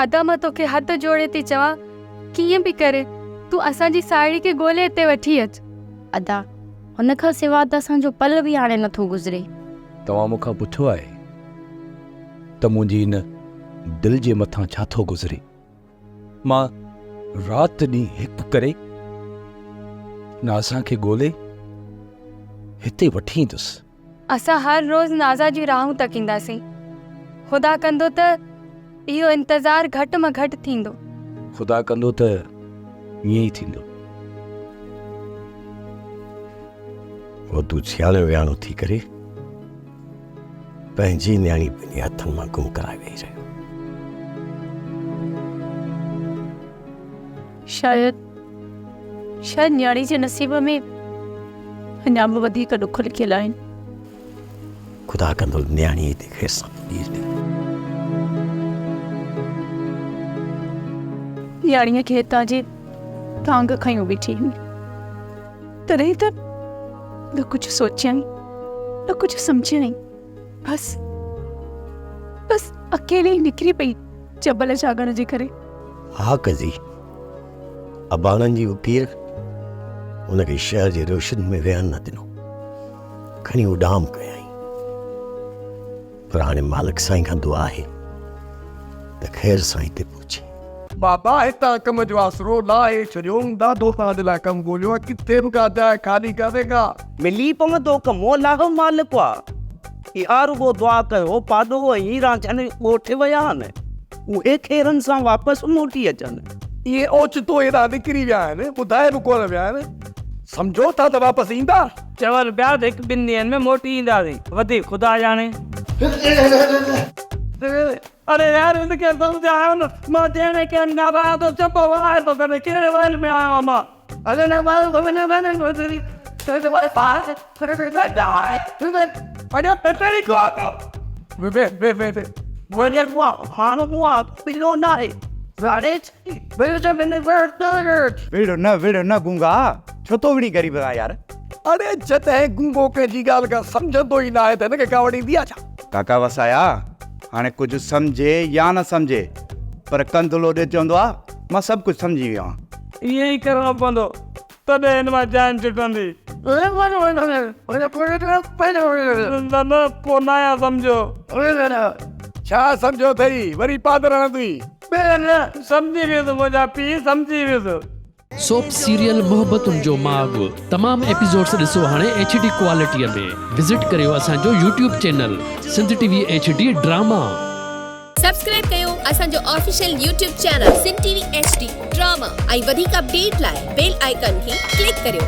ادا مان توکي هٿ جوڙي ٿي چوان ڪيئن به ڪري تون اسان جي ساهيڙي کي ڳولي هتي وٺي اچ. ادا هن کان سوا ته اسان جو پل به هاڻي نٿو گذري. توهان مون کان پڇيو آهي ته منهنجي هن دل جي مٿان ڇا ٿو گذري؟ مان رات ڏينهن هڪ ڪري نازان کي ڳولي هتي وٺي ايندس. اسان هر روز نازا جون راهون تڪينداسين. خدا ڪندو ته اهو انتظار گهٽ مان گهٽ ٿيندو. خدا ڪندو ته ائين ئي ٿيندو. پوء تون سياڻو وياڻو ٿي ڪري پنهنجي نياڻي پنهنجي هٿن مان گم ڪرائي ويهي رهيو. شايد شايد نياڻي جي نصيب ۾ اڃا به وڌيڪ ڏک لکيل آهن. خدا ڪندو نياڻي هتي خير سان پڄي ويندي. نياڻيء کي هتان جي تانگهه کنيو بيٺي هئي. تڏهن ته نه ڪجهه سوچيائين نه ڪجهه سمجهيائين. بس بس اڪيلي ئي نڪري پئي جبل جاڳڻ جي ڪري. ها قضي، اباڻن جي اڪير هن کي شهر جي روشنين ۾ ويهڻ نه ڏنو. کڻي اڏام ڪيائين. پر هاڻي مالڪ سائين کان دعا آهي ته خير سان هتي پهچي. بابا هتان ڪم جو آسرو لاهي ڇڏيو، دادو توهان جي لاء ڪم ڳوليو آهي، ڪٿي به ڪا جاء خالي ڪانهي ڪا. ملي پوندو ڪم الله مالڪ آ. اها رڳو دعا ڪيو پاڏو ۽ رانجهن ڳوٺ ويا آهن، اهي خيرن سان واپس موٽي اچن. اهي اوچتو هيڏانهن نڪري ويا آهن، ٻڌائي به ڪونه ويا آهن. سمجهو ٿا ته واپس ايندا؟ چون پيا ته هڪ ٻن ڏينهن ۾ موٽي اينداسين، وڌيڪ خدا ڄاڻي. اڙي يار هن کي سمجهايو نه، مان جهڙي ڪنهن ناراض چپو وهائي ٿو ڪڍي، ڪهڙي ويل ۾ آيو آهيان مان. وڙهه نه وڙهه نه گونگا ڇو ٿو وڙهين غريب سان يار. اڙي جڏهن گونگو ڪنهن جي ڳالهه کان سمجهندو ئي ناهي ته هن کي ڪاوڙ ايندي آ ڇا؟ ڪاڪا وسايا هاڻي ڪجهه سمجهي يا نه سمجهي پر ڪنڌ لوڏي چوندو آ مان سڀ ڪجهه سمجهي ويو آهيان. ائين ئي ڪرڻو پوندو تڏهن هن مان جان ڇٽندي. نه نه پوء ناهيان سمجهيو. ڇا سمجهيو اٿئي وري پادر هڻندين. سمجهي ويس منهنجا پيء سمجهي ويس. سوپ سيريل محبتن جو ماڳ تمام ايپيسوڊس ڏسو هاڻي ايڇ ڊي ڪوالٽي ۾ وزٽ ڪريو اسان جو YouTube channel Sindh T V H D drama. Subscribe ڪيو اسان جو official YouTube channel Sindh T V H D drama ۽ وڌيڪ اپڊيٽ لاء بيل آئيڪان کي ڪلڪ ڪريو.